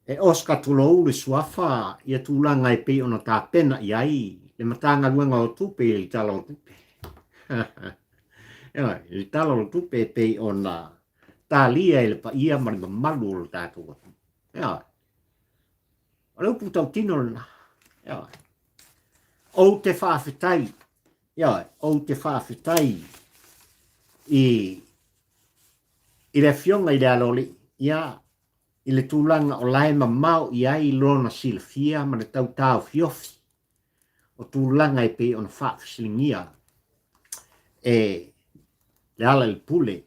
E Oscar tulou le suafa ia tulaga e pei ona tapena i ai le Matagaluega o Tupe i le Tala o Tupe. Ioe, i le Tala o le Tupe e pei ona talia e le paia ma le mamalu o le tatou atunuu. Ioe. O le upu tautino lena. Ioe. Ou te faafetai, ioe, ou te faafetai i i le afioga i le Aloalii, ia, i le tulaga o la e mamao i ai lona silafia ma le tau taofiofi o tulaga e pei ona faafesiligia e Lealailepule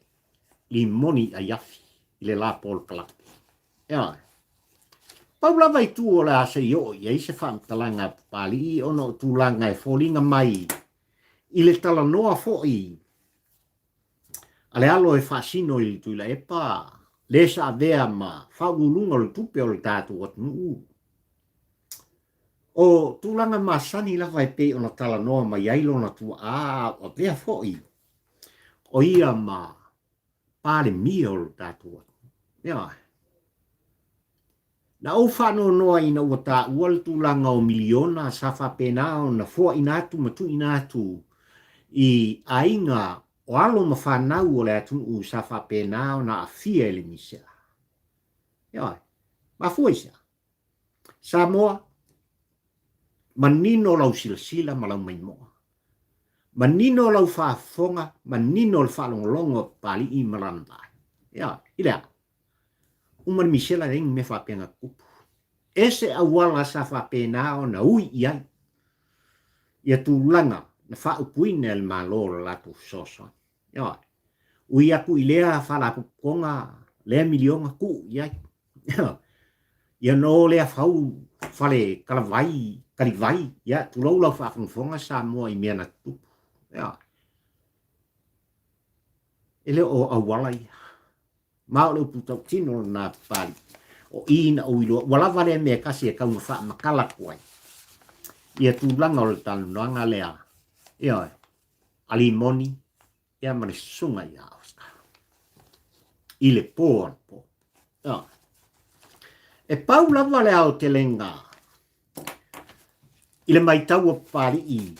Limoni Aiafi i le la polokalame. Ioe. Pau lava itu o le a se i oo i ai se faamatalaga a Papalii ona o tulaga e foliga mai i le talanoa foi a le alo e faasino i le Tuilaepa, le sa avea ma faauluuluga o le tupe o le tatou atunuu. O tulaga masani lava e pei ona talanoa mai ai lona tuaa a o avea foi o ia ma Palemia o le tatou atunuu. Ioe. Na ou faanoanoa ina ua taua le tulaga o miliona sa faapena ona foaina atu ma tuuina atu i aiga o alo ma fanau o le atunuu sa faapena ona aafia i le misela. Ioe. Mafua i se a? Samoa, manino lau silasila ma lau maimoa. Manino lau faafofoga, manino le faalogologo a Papalii ma lana vaai. Ioe. I le a? Uma le misela leai ni mea faapea na tutupu. Ese auala sa faapena ona ui i ai ia tulaga na faaupuina e le Malo o le latou fesoasoani. Ioe. Ui atu i lea faalapotopotoga lea miliona tuu i ai. Ia no lea fau fale talavai, talivai, ia tulou lau faafogafoga Samoa i mea na tutupu. Ioe. E le o auala ia. Ma o le upu tautino lena Papalii, o i na ou iloa, ua lava lea mea e tasi e tau na faamatala atu ai ia tulaga o le talanoaga lea, ioe, a Limoni ia ma le susuga ia Oscar i le po anapo. Ioe. E pau lava le aotelega i le maitau a Papalii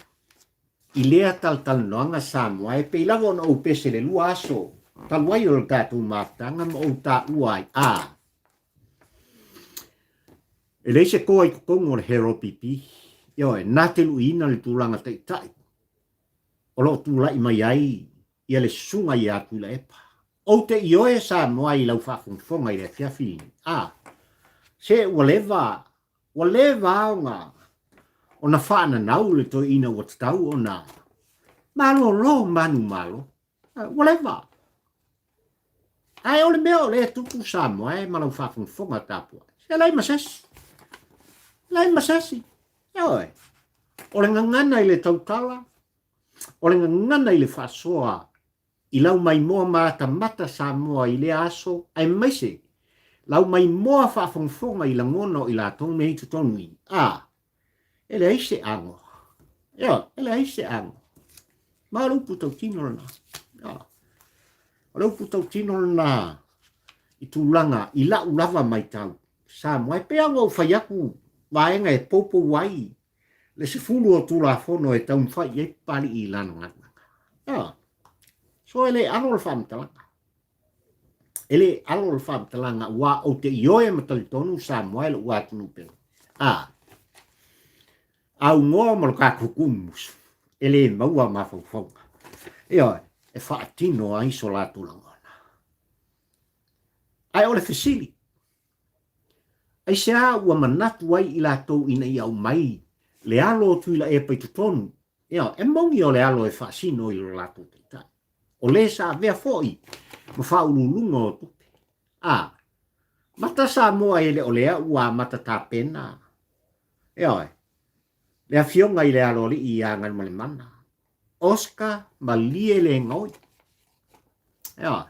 I lea talatalanoaga Samoa, e pei lava ona ou pese le lua aso talu ai o le tatou mafutaga ma ou taua ai, a e leai se toa i totonu o le HRPP, ioe, na te luiina le tulaga taitai o lo o tulai mai ai ia le susuga ia Tuilaepa. Ou te ioe Samoa i lau faafogafoga i le afiafi lenei, a se ua leva Ua leva ona ona faananau le toeaina ua tatau ona malolo manumalo. Ua leva. Ae o le mea o lea e tupu Samoa e ma lau faafogafoga tapuai. Se leai ma se isi. Leai ma se isi. Ioe. O le gagana i le tautala, o le gagana i le faasoa i lau maimoa matamata Samoa i lea aso aemaise lau maimoa faafogafoga i lagona o i latou nei i totonu i a e leai se ago. Ioe, e leai se ago. Ma o le upu tautino lena. Ioe. O le upu tautino lena i tulaga i lau lava maitau Samoa e pei lava ona ou fai atu vaega e poupou ai le 10 o Tulafono e taumafai i ai Papalii i lana galuega. Ah, so e le alo le faamatalaga. E le alo le faamatalaga ua ou te ioe ma talitonu Samoa e lou atunuu pele. Ah, augoa ma lo tatou tuumusu e le maua mafaufauga. Ioe, e faatino ai so latou lagona. Ae o le fesili, Aisea ua manatu ai i latou ina ia aumai le alo o Tuilaepa i totonu? Ioe, e moni o le alo e faasino i lo latou taitai. O le sa avea foi ma faauluuluga o tupe. A, mata Samoa e le o lea ua amata tapena. Ioe, le afioga i le Aloalii ia Galumalemana, Oscar Malielegaoi. Ioe.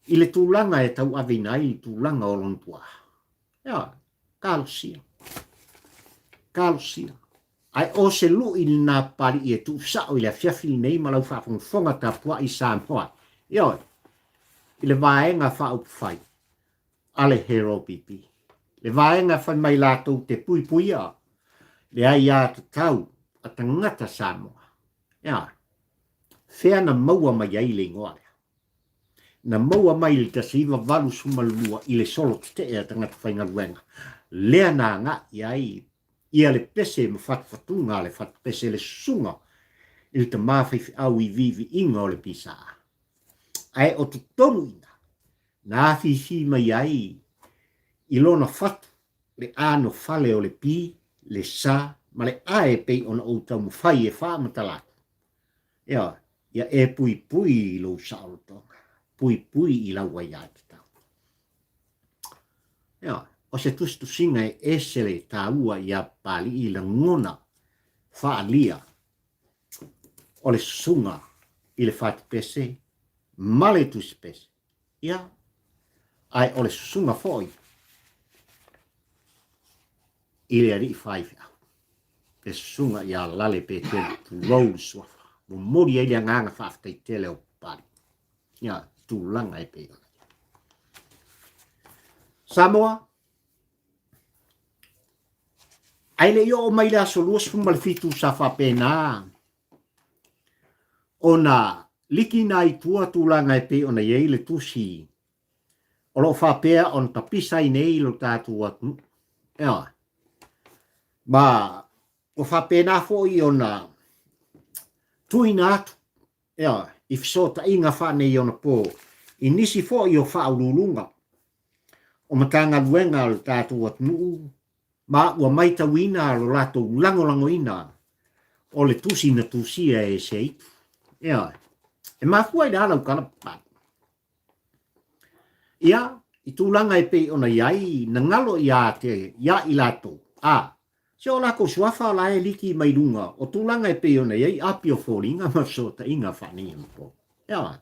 I le tulaga e tauaveina ai le tulaga o lona tuaa. Ioe, talosia. Talosia. Ae o se lui lena Papalii e tuusao i le afiafi lenei ma lau faafogafoga tapuai Samoa. Ioe, i le vaega faaupufai. a le HROPP. Le vaega e fai mai latou te puipuia le aiatatau a tagata Samoa. Ea, fea na maua mai ai le igoa lea? Na maua mai i le 1982 i le solo tetee a tagata faigaluega, lea na agai ai ia le pese ma fatufatuga a le fatupese le susuga i le tama faifeau i viiviiga o le pisaa. Ae o totonu i ina, na afifi mai ai i lona fatu le anofale o le pi, le sa ma le ae pei ona ou taumafai e faamatala atu. Ioe, ia e puipui i lou saolotoga, puipui i lau aiatatau. Ioe, o se tusitusiga e ese le taua iā Papalii i lagona faaalia o le susuga i le fatupese ma le tusipese. Ia, ae o le susuga foi i le alii faifeau, le susuga ia Lale Petelu, tulou le suafa, momoli ai le agaga faafetai tele o Papalii. Ia, tulaga e pei ona i ai. Samoa, ae le i oo mai le aso 27 sa faapena ona likina ai tua tulaga e pei ona i ai le tusi o lo o faapea ona tapisa ai nei lo tatou atunuu. Ioe. Ma ua faapena foi ona tuuina atu ioe, i fesootaiga faaneionapo i nisi foi o faauluuluga o Matagaluega a lo tatou atunuu ma ua maitauina lo latou lagolagoina o le tusi na tusia e Seaitu. Ioe. E mafua i le a lau tala papale? Ia, i tulaga e pei ona i ai, na galo ia te ia i latou, a, se o lakou suafa la e liki mai luga o tulaga e pei ona i ai api o foliga ma fesootaiga faaneionapo. Ioe.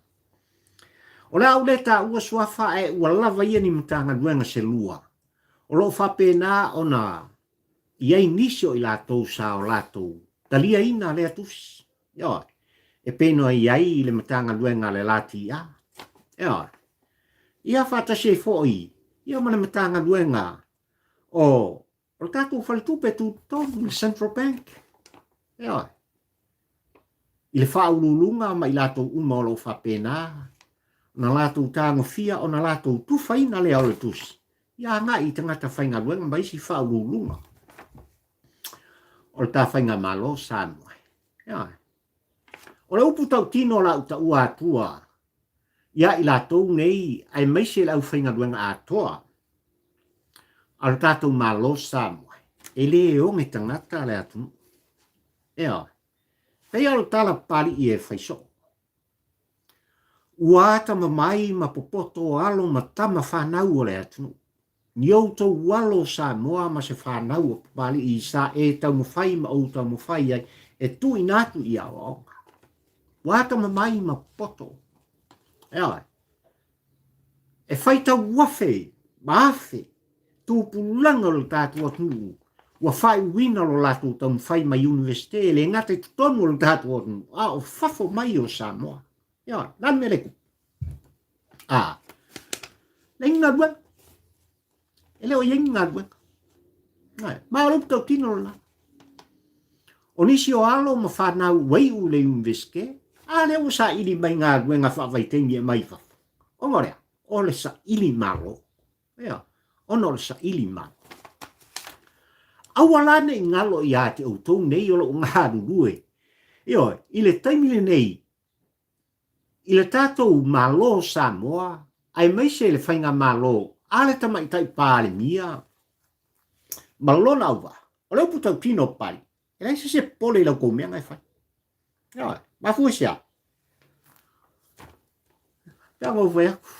O le a ou le taua suafa ae ua lava ia ni Matagaluega se lua o lo o faapena ona i ai nisi o i latou sa o latou taliaina lea tusi. Ioe. E pei ona i ai le Matagaluega a le LTA. Ioe. Ia faatasi ai foi ia ma le Matagaluega o o le tatou faletupe tutotonu, le Central Bank. Ioe. I le faauluuluga ma i latou uma o lo o faapena ona latou tagofia ona latou tufaina lea o le tusi ia agai i tagata faigaluega ma isi faauluuluga o le ta faigamalo Samoa. Ioe. O le upu tautino o la u taua atua ia i latou nei aemaise le aufaigaluega atoa a lo tatou Malo Samoa, e le oge tagata le atunuu. Ioe. Pei lava o le tala Papalii e fai soo. Ua atamamai ma popoto alo ma tama fanau o le atunuu. Ni outou alo o Samoa ma se fanau o Papalii sa e taumafai ma ou taumafai ai e tuuina atu i aoaoga. Ua atamamai ma popoto. Ioe. E faitau afe ma afe tupulaga o le tatou atunuu ua faaiuina lo latou taumafai mai Iunivesite e le gata i totonu o le tatou atunuu a o fafo mai o Samoa. Ioe, o le a le mea lea e tupu? A, leai ni galuega. E le o i ai ni galuega. Ioe, ma o le upu tautino lena. O nisi o alo ma fanau ua iu i le Iunivesite, a lea ua saili mai galuega faavaitaimi e aumai i fafo. Ona o le a? O le saili malo. Ioe, ona o le saili malo. Aua la ne i galo ia te outou nei o lo o galulue, ioe, i le taimi lenei, i le tatou Malo o Samoa, aemaise le Faigamalo a le Tamaitai Palemia ma lona auvaa, o le upu tautino Papalii, e leai se isi e popole i la outou mea na e fai. Ioe, mafua i se a? Pe a ou fai atu,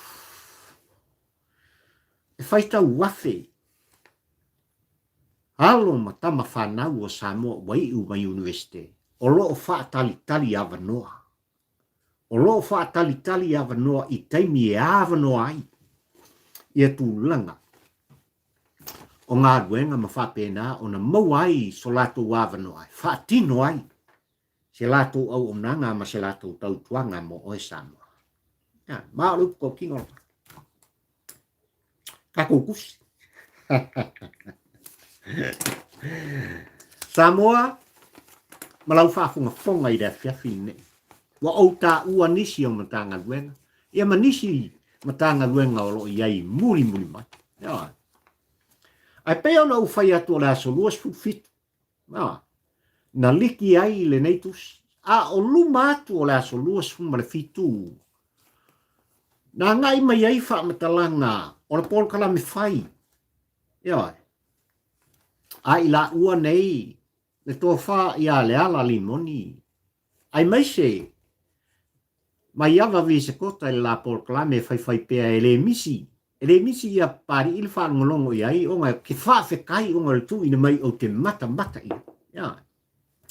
e faitau afe alo ma tama fanau o Samoa ua iu mai Iunivesite o lo o faatalitali avanoa. O lo o faatalitali avanoa i taimi e avanoa ai ia tulaga o galuega ma faapena ona maua ai so latou avanoa e faatino ai se latou auaunaga ma se latou tautuaga mo oe Samoa. Ma o le upu tautino lena. Tatou tusi. Samoa, ma lau faafogafoga i le afiafi lenei. Ua ou taua nisi o Matagaluega, ia ma nisi Matagaluega o lo o i ai mulimuli mai. Ioe. Ae pei ona ou fai atu o le aso 27, ioe, na liki ai lenei tusi, a o luma atu o le aso 27, na agai mai ai faamatalaga o le polokalame fai, ioe, a i laua nei le tofa ia Leala Limoni, aemaise Maiava Visekota i le la polokalame e faifai pea e le misi, e le misi ia Papali'i le faalogologo i ai ona ke faafetai ona o le tuuina mai ou te matamata i ai. Ia,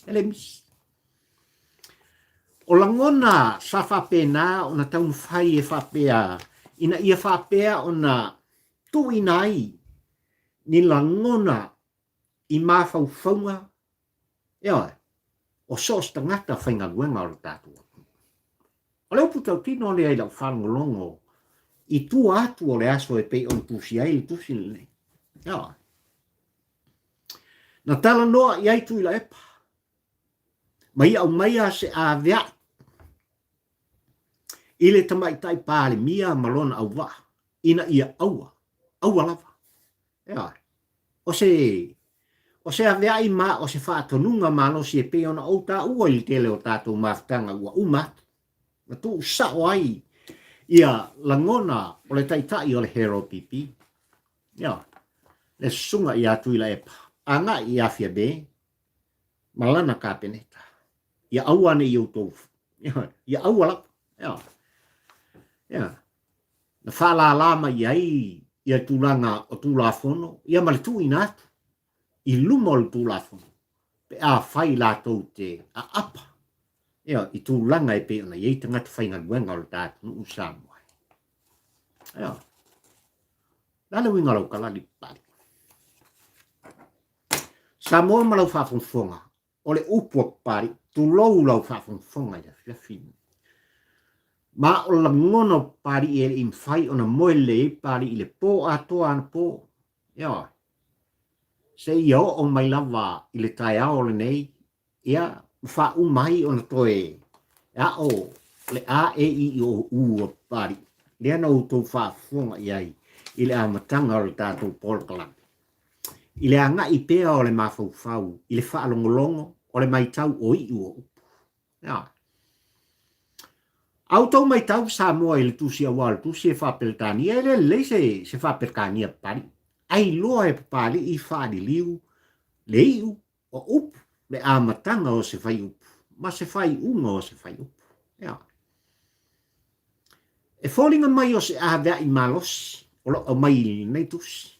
e le misi. O lagona sa faapena ona taumafai e faapea ina ia faapea ona tuuina ai ni lagona i mafaufauga, ioe, o so o se tagata faigaluega o le tatou atunuu. O le upu tautino lea i lau faalogologo i tua atu o le aso e pei ona tusi ai le tusi lenei. Ioe. Na talanoa i ai Tuilaepa, ma ia aumaia se aveai i le tamaitai Palemia ma lona auvaa ina ia aua, aua lava. Ioe. O se, o se aveai ma o se faatonuga malosi e pei ona ou taua i le tele o tatou mafutaga ua uma atu, na tuusao ai ia lagona o le taitai o le HRPP, ioe, le susuga ia Tuilaepa, agai i Afiame ma lana Kapeneta, ia aua ne i outou, ioe, ia aua lava, ioe. Ia. Na faalala mai ai ia tulaga o Tulafono ia ma le tuuina atu i luma o le Tulafono pe afai latou te aapa ia i tulaga e pei ona i ai tagata faigaluega o le ta atunuu Samoa. Ia. Le a le uiga o lau tala Lipali? Samoa ma lau faafogafoga, O le upu a Papalii, tulou lau faafogafoga i le afiafi lenei. Ma o lagona o Papalii e le i mafai ona moe lelei ai Papalii i le po atoa anapo. Ioe. Seia oo mai lava i le taeao lenei, ia, ma faauma ai ona toe aʻo le A E I O U a Papalii, lea na outou faafofoga i ai i le amataga o le tatou polokalame. I le agai pea o le mafaufau i le faalogologo o le matau o iu o upu. Ioe. A outou matau Samoa i le tusi aua o le tusi e faa-Peretania, e le lelei se, se faa-Peretania Papalii. Ai loa e Papalii faaliliu le iu o upu, le amataga o se faiupu ma se faaiuga o se faiupu. Ioe. E foliga mai o se aveai malosi o lo o aumai i lenei tusi.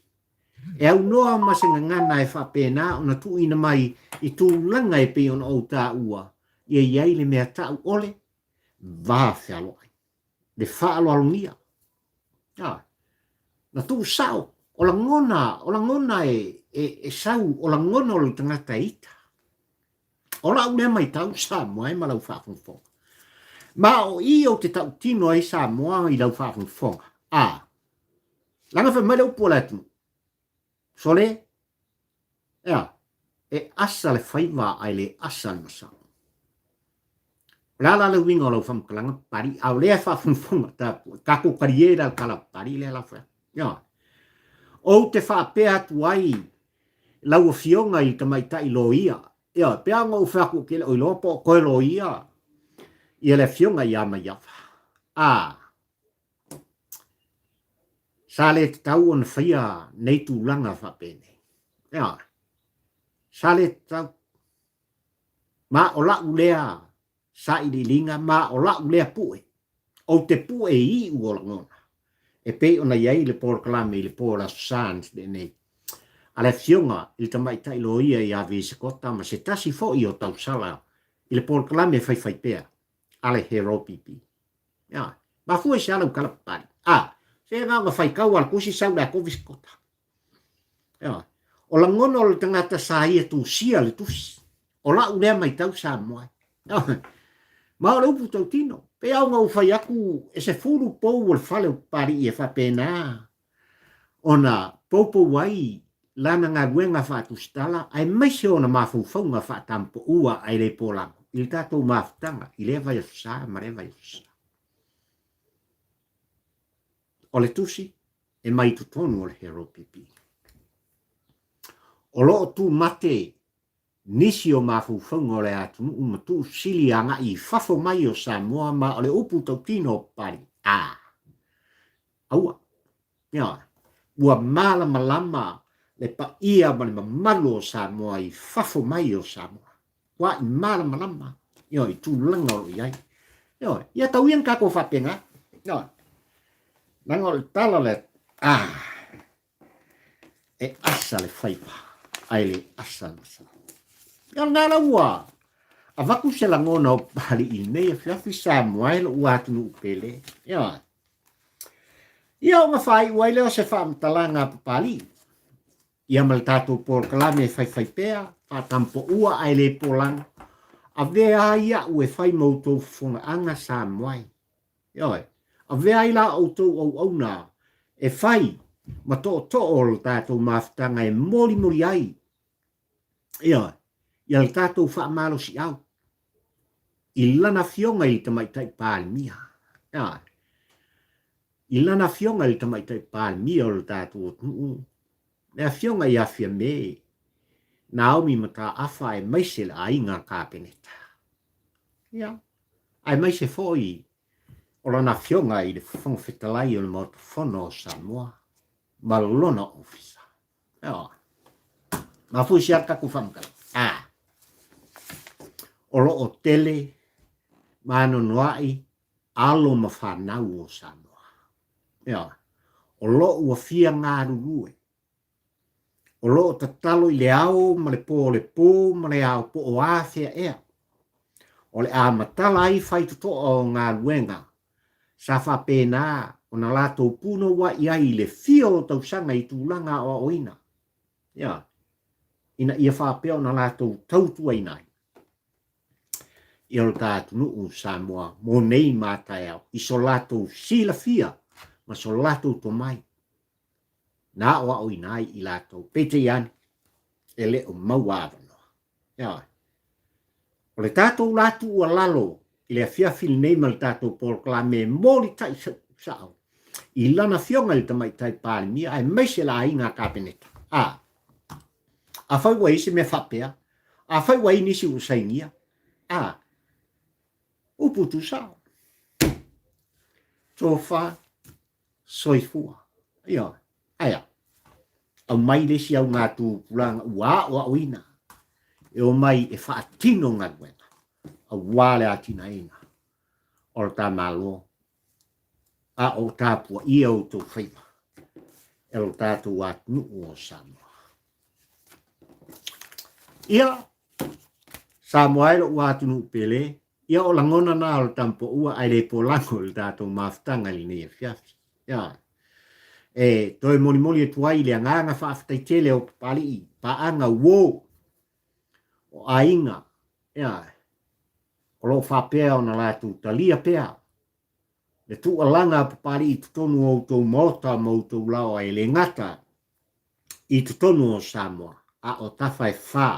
E aunoa ma se gagana e faapena ona tuuina mai i tulaga e pei ona ou taua, ia i ai le mea tau o le va fealoai, le faaaloalogia. Ioe. Na tuusao, o lagona, o lagona e, e, e sau, o lagona o le tagata e ita. O lau lea matau Samoa e ma lau faafogafoga. Ma o i ou te tautino ai Samoa i lau faafogafoga. A, Leaga fai mai le upu a le atunuu, Sole, ea, e asa le faiva ae le asa le masalo. O le a la le uiga o lau faamatalaga Papalii, a o lea e faafogafoga tapuai, tatou talie la le tala a Papalii lea la fai atu. Ioe. Ou te faapea atu ai lau Afioga i le tamaitai loia, ioe, pe a ona ou fai atu ou te le o iloa po o toe loia ia le Afioga ia Maiava. A, Sa le tatau ona faia nei tulaga faapenei. Ioe. Sa le tatau. Ma o la'u lea sailiiliga ma o la'u lea pue, ou te pue i iu o lagona, e pei ona i ai le polokalame i le po o le Aso Sa lenei a le Afioga i le Tamaitai Loia ia Visekota ma se tasi foi o tausala i le polokalame faifaipea a le HRPP. Ioe. Mafua i se a lau tala papali? A, se na ona faitau a le tusi sau le atoa visikota. Ioe. O lagona o le tagata sa ia tusia le tusi. O la'u lea matau Samoa e. Ioe. Ma o le upu tautino, pei lava ona ou fai atu e 10 pou o le fale o Papali'i e faapena. ona poupou ai lana galuega faatusitala aemaise ona mafaufauga faatampaua ae le polago i le tatou mafutaga i lea vaiaso sa ma lea vaiaso sa. O le tusi e mai totonu o le Herald PP. O lo o tumate nisi o mafaufauga o le atunuu ma tuusili agai i fafo mai o Samoa ma o le upu tautino o Papalii, a, aua, ioe, ua malamalama le paia ma le mamalu o Samoa i fafo mai o Samoa. Ua i malamalama, ioe, i tulaga o lo o i ai. Ioe, ia tau ia ina tatou faapena. Ioe, leaga o le tala le, a, e asa le faiva ae le asa le masalo. Ia o lena la ua avatu se lagona o Papalii i lenei afiafi Samoa e lou atunuu pele. Ioe. Ia ona faaiu ai lea o se faamatalaga a Papalii. Ia ma le tatou polokalame e faifai pea, faatampoua ae le polago. Avea ai au e fai ma outou fofogaaga Samoa e. Ioe, avea ai la outou auauna e fai ma tootoo o le tatou mafutaga e molimoli ai, ioe, ia le tatou faamalosiau i lana afioga i le Tamaitai Palemia, ioe, i lana afioga i le Tamaitai Palemia o le tatou atunuu, le afioga ia Fiame Naomi Mataafa aemaise le aiga Kapeneta. Ia, aemaise foi o lana afioga i le Fofoga Fetalai o le Maota Fono o Samoa ma lona ofisa. Ioe. Mafua i se a le tatou faamatalaga? A. O lo o tele ma anoanoai alo ma fanau o Samoa. Ioe. O lo o ua fia galulue O lo o tatalo i le ao ma le po o le po ma le ao po o afea ea. O le a matala ai faitotoa o galuega sa faapena ona latou punouai ai i le fia o tausaga i tulaga aoaoina, ia, ina ia faapea ona latou tautuaina ai i o le ta atunuu Samoa mo nei ma taeao i so latou silafia ma so latou tomai. na aoaoina ai i latou. Peitai ane, e le o maua avanoa. Ioe. O le tatou la tuualalo i le afiafi lenei ma le tatou polokalame e molitai sao i lana afioga i le Tamaitai Palemia aemaise le aiga Kapeneta. A, afai ua i ai se mea faapea, afai ua i ai nisi ua sainia, a, upu tuusao, tofa Soifua. Ioe. Ae a? Aumai le isi auga tupulaga ua aoaoina e omai e faatino galuega aua le atinaeina o le ta Malo a o tapuaia outou faiva e lo tatou atunuu o Samoa. Ia, Samoa e lou atunuu pele, Ia o lagona na o le tampoua ae le polago i le tatou mafutaga i lenei afiafi. Ia, e toe molimoli atu ai le agaga faafetai tele o Papalii, paaga uo o aiga, ia, o lo o faapea ona latou talia pea le tuualaga a Papalii i totonu o outou maota ma outou laoa e le gata i totonu o Samoa, a o tafa e fā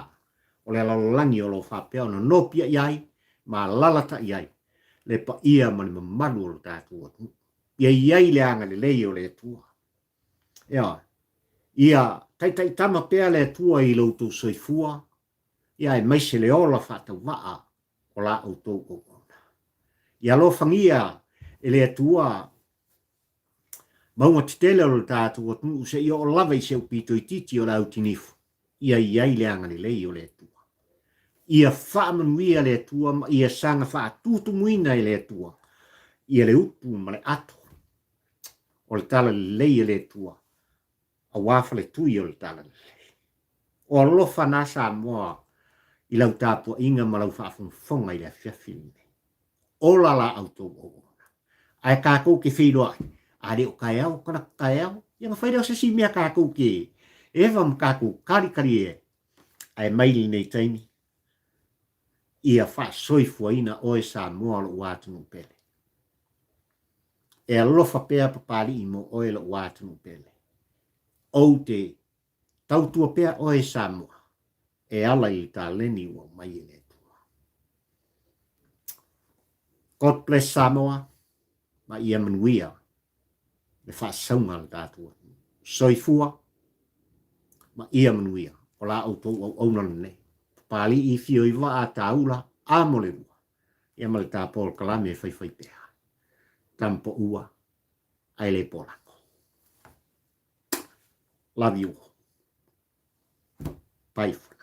o le lalolagi o lo o faapea ona nopiai ai ma alalatai ai le paia ma le mamalu o lo tatou atunuu. Ia i ai le agalelei o le Atua. Ioe. Ia taitaitama pea le Atua i lo outou soifua, ia aemaise le ola faatauvaa o la outou auauna. Ia alofagia e le Atua Mauga tetele o lo tatou atunuu seia oo lava i si ou pito itiiti o le autinifu, ia i ai le agalelei o le Atua. Ia faamanuia le Atua ma ia saga faatutumuina e le Atua ia le upu ma le ato o le talalelei a le Atua aua faletui o le talalelei. O alofa na Samoa i lau tapuaiga ma lau faafogafoga i le afiafi lenei. Ola la outou auauna. Ae tatou te feiloai, a le o taeao talaatu taeao, ia ona fai lea o se isi mea tatou te eva ma tatou talitali ai. Ae mai lenei taimi, ia faasoifuaina oe Samoa lou atunuu pele. E alofa pea Papalii mo oe lou atunuu pele. Ou te tautua pea oe Samoa e ala i le taleni ua aumai e le Atua. God bless Samoa ma ia manuia le faasauga a le tatou atunuu. Soifua ma ia manuia o la outou auauna lenei. Papalii fio i vaa taula a mo le lua. Ia ma le ta polokalame e faifai pea. Tama poua ae le polako. Love you all. Bye for now.